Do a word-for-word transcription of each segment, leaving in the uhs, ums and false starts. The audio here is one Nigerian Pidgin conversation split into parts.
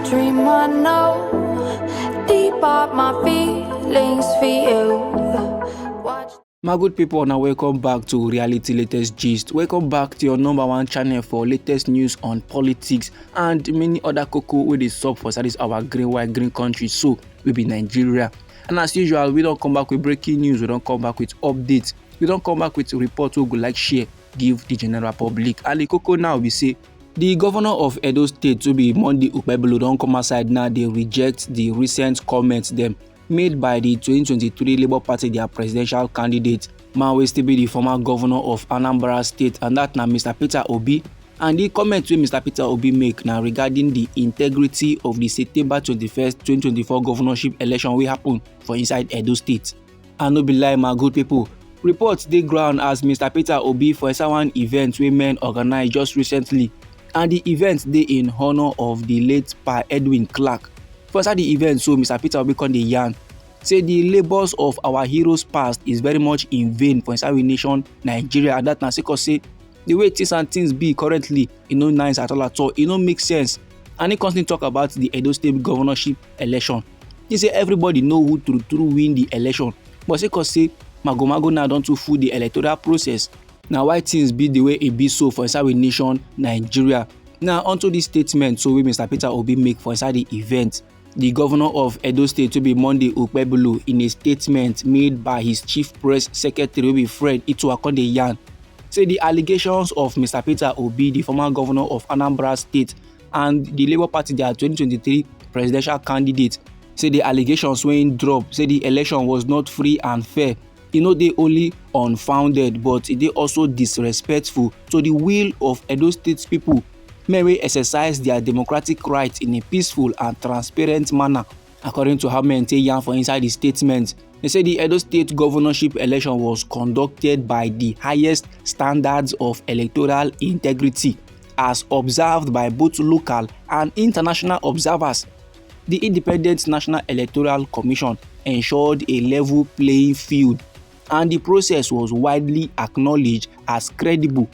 Dream I know, deep are my feelings for you. Watch My good people, now welcome back to Reality Latest Gist. Welcome back to your number one channel for latest news on politics and many other koko wey dey sup for inside this our green, white, green country. So we be Nigeria, and as usual, we don't come back with breaking news. We don't come back with updates. We don't come back with report we go like share give the general public. And the koko now we say the governor of Edo State, to be Monday Okpebholo, don come outside now. They reject the recent comments them made by the twenty twenty-three Labour Party, their presidential candidate, man wey still be the former governor of Anambra State, and that na Mister Peter Obi. And the comment wey Mister Peter Obi make na regarding the integrity of the September twenty-first, twenty twenty-four governorship election wey happen for inside Edo State. I no be lie, my good people. Reports dey ground as Mister Peter Obi for inside one event wey men organize just recently, and the event dey in honour of the late Pa Edwin Clark. For inside the event, so Mister Peter Obi come dey yarn say the labours of our heroes past is very much in vain for inside we nation Nigeria, and that na sake of say the way things and things be currently, e no nice at all at all. E no make sense. And he constantly talk about the Edo State governorship election. He say everybody know who true true win the election, but sake of say magomago now don too full the electoral process. Na why things be the way e be so for inside we nation Nigeria. Now onto this statement so wey Mister Peter Obi make for inside the event. The governor of Edo State, to be Monday Okpebholo, in a statement made by his chief press secretary, wey be Fred Itua, come dey yarn say the allegations of Mister Peter Obi, the former governor of Anambra State, and the Labour Party, their twenty twenty-three presidential candidate, say the allegations wey im drop, say the election was not free and fair, e no dey only unfounded, but e dey also disrespectful to the will of Edo State people, men wey exercise their democratic right in a peaceful and transparent manner. According to how men take yarn for inside the statement, they say the Edo State governorship election was conducted by the highest standards of electoral integrity, as observed by both local and international observers. The Independent National Electoral Commission ensured a level playing field, and the process was widely acknowledged as credible.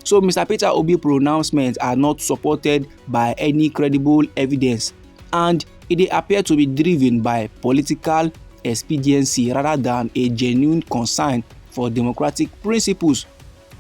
So Mister Peter Obi pronouncements are not supported by any credible evidence, and e dey appear to be driven by political expediency rather than a genuine concern for democratic principles.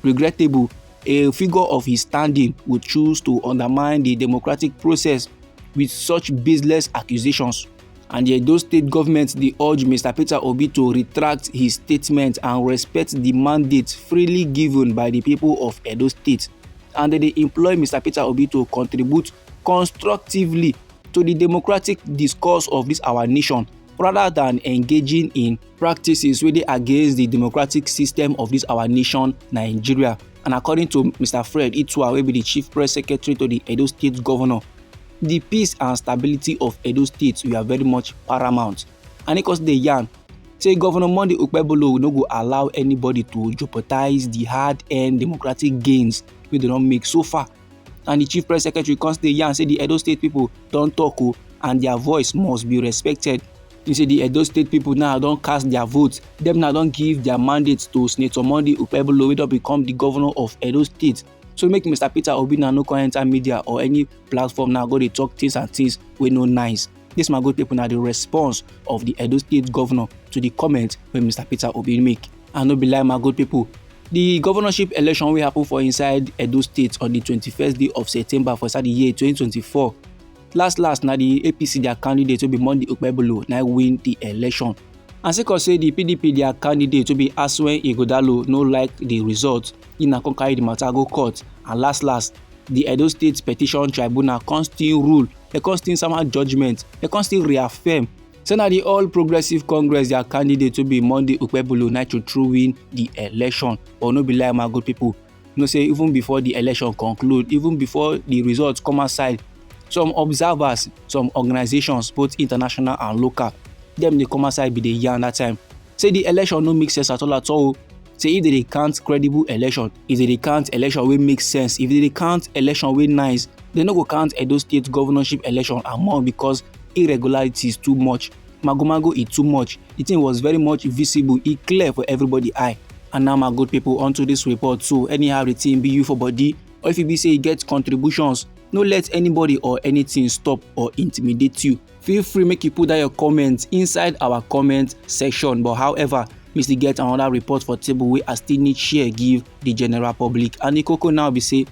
Regrettable, a figure of his standing would choose to undermine the democratic process with such baseless accusations. And the Edo State government dey urge Mister Peter Obi to retract his statement and respect the mandate freely given by the people of Edo State. And they dey implore Mister Peter Obi to contribute constructively to the democratic discourse of this our nation, rather than engaging in practices wey dey against the democratic system of this our nation, Nigeria. And according to Mister Fred Itua, wey be the chief press secretary to the Edo State governor, the peace and stability of Edo State were very much paramount. And he come dey yarn say Governor Monday Okpebholo no go allow anybody to jeopardize the hard-earned democratic gains wey they don make so far. And the chief press secretary come dey yarn say the Edo State people don talk o, and their voice must be respected. He say the Edo State people now don cast their vote. Dem now don give their mandate to Senator Monday Okpebholo, wey don become the governor of Edo State. So make Mister Peter Obi now no come enter media or any platform now go dey talk things and things wey no nice. This, my good people, na the response of the Edo State governor to the comment wey Mister Peter Obi make. I no be lie, my good people. The governorship election wey happen for inside Edo State on the twenty-first day of September for inside the year twenty twenty-four. Last last, na the A P C their candidate wey be Monday Okpebholo na win the election. And sake of say the P D P their candidate wey be Asuen Ighodalo no like the result, he na come carry the matter go court. And last last, the Edo State Petition Tribunal come still rule. They come still sama judgment. They come still reaffirm say na the All Progressive Congress their candidate wey be Monday Okpebholo na true true win the election. But no be lie, my good people. You know say even before the election conclude, even before the results come outside, some observers, some organizations, both international and local, dem dey come outside be dey yarn that time say the election no make sense at all at all. Say if they dey count credible election, if they dey count election wey make sense, if they dey count election wey nice, they no go count Edo State governorship election among, because irregularities too much, magomago e too much. The thing was very much visible, e clear for everybody eye. And now, my good people, onto this report. So anyhow the thing be you for body, or if you be say you get contributions, No let anybody or anything stop or intimidate you. Feel free make you put down your comments inside our comment section. But however, we still get another report for table wey I still need share give the general public. And the koko now be say,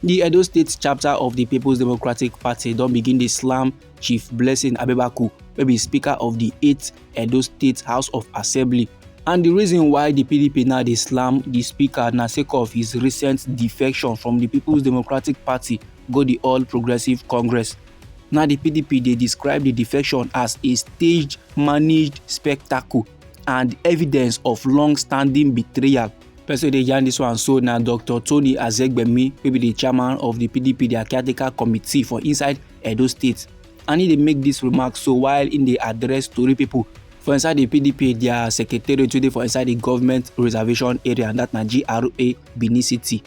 the Edo State chapter of the People's Democratic Party don begin dey slam Chief Blessing Abebaku, wey be speaker of the eighth Edo State House of Assembly. And the reason why the P D P now dey slam the speaker na sake of his recent defection from the People's Democratic Party go the All Progressive Congress. Now the P D P dey describe the defection as a staged, managed spectacle and evidence of long-standing betrayal. Person wey dey yarn this one so na Doctor Tony Azegbemi, wey be the chairman of the P D P, their caretaker committee for inside Edo State. And he dey make this remark so while he dey address tori people for inside the P D P, their secretariat wey dey for inside the government reservation area, and that na G R A Benin City.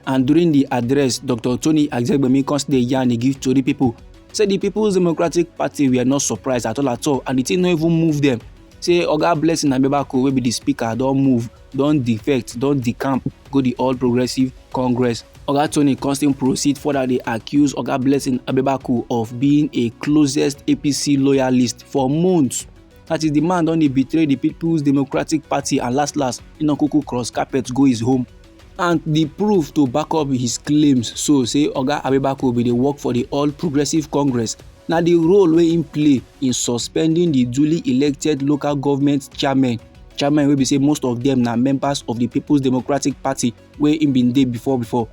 And during the address, Doctor Tony Azegbemi come still dey yarn, dey give tori people say the People's Democratic Party were not surprised at all at all, and the thing no even move them. Say Oga Blessing Abebaku, wey be the speaker, don move, don defect, don decamp, go the All Progressive Congress. Oga Tony come still proceed further dey accuse Oga Blessing Abebaku of being a closest A P C loyalist for months. That is, the man don dey betray the People's Democratic Party, and last last, he no kuku cross carpet go his home. And the proof to back up his claims so say Oga Abebaku bin dey work for the All Progressive Congress na the role wey im play in suspending the duly elected local government chairmen, chairmen wey be say most of them na members of the People's Democratic Party wey im bin dey before before.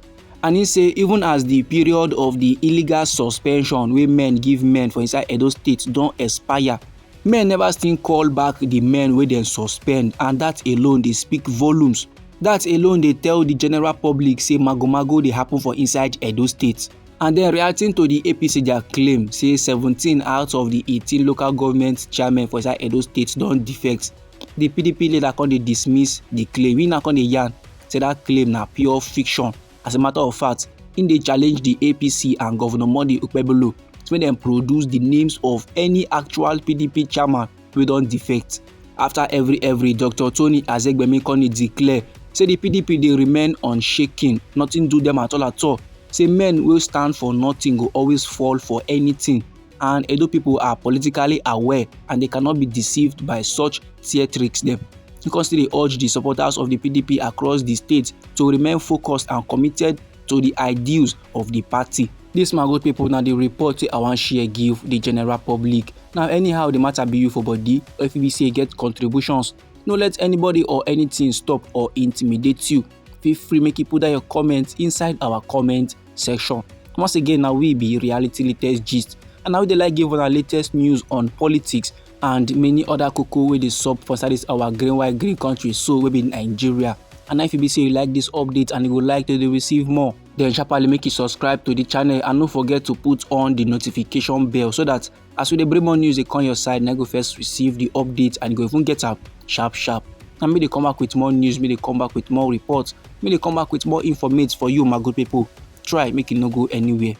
And he say even as the period of the illegal suspension wey men give men for inside Edo State don expire, men never still call back the men wey dem suspend, and that alone dey speak volumes. That alone dey tell the general public say magomago dey happen for inside Edo State. And then, reacting to the A P C their claim say seventeen out of the eighteen local government chairmen for inside Edo State don defect, the P D P leader come dey dismiss the claim. He now come dey yarn say that claim na pure fiction. As a matter of fact, im dey challenge the A P C and Governor Monday Okpebholo to make dem produce the names of any actual P D P chairman wey don defect. After every every, Doctor Tony Azegbemi come dey declare say the P D P dey remain unshaken, nothing do them at all at all. Say men wey stand for nothing go always fall for anything, and Edo people are politically aware and they cannot be deceived by such theatrics dem. He come still dey urge the supporters of the P D P across the state to remain focused and committed to the ideals of the party. This, my good people, na the report wey I wan share give the general public. Now, anyhow the matter be you for body, or if you be say you get contributions, no let anybody or anything stop or intimidate you. Feel free make you put down your comments inside our comment section. Once again, na we be Reality Latest Gist, and na we dey like give una latest news on politics and many other koko wey dey sup for inside this our green white green country so wey be Nigeria. And if you be say you like this update and you go like to dey receive more, then sharply make you subscribe to the channel and no forget to put on the notification bell so that as we dey bring more news dey come your side, na you go first receive the update and you go even get am sharp sharp. And make dey come back with more news, make dey come back with more reports, make dey come back with more informates for you, my good people. Try make you no go anywhere.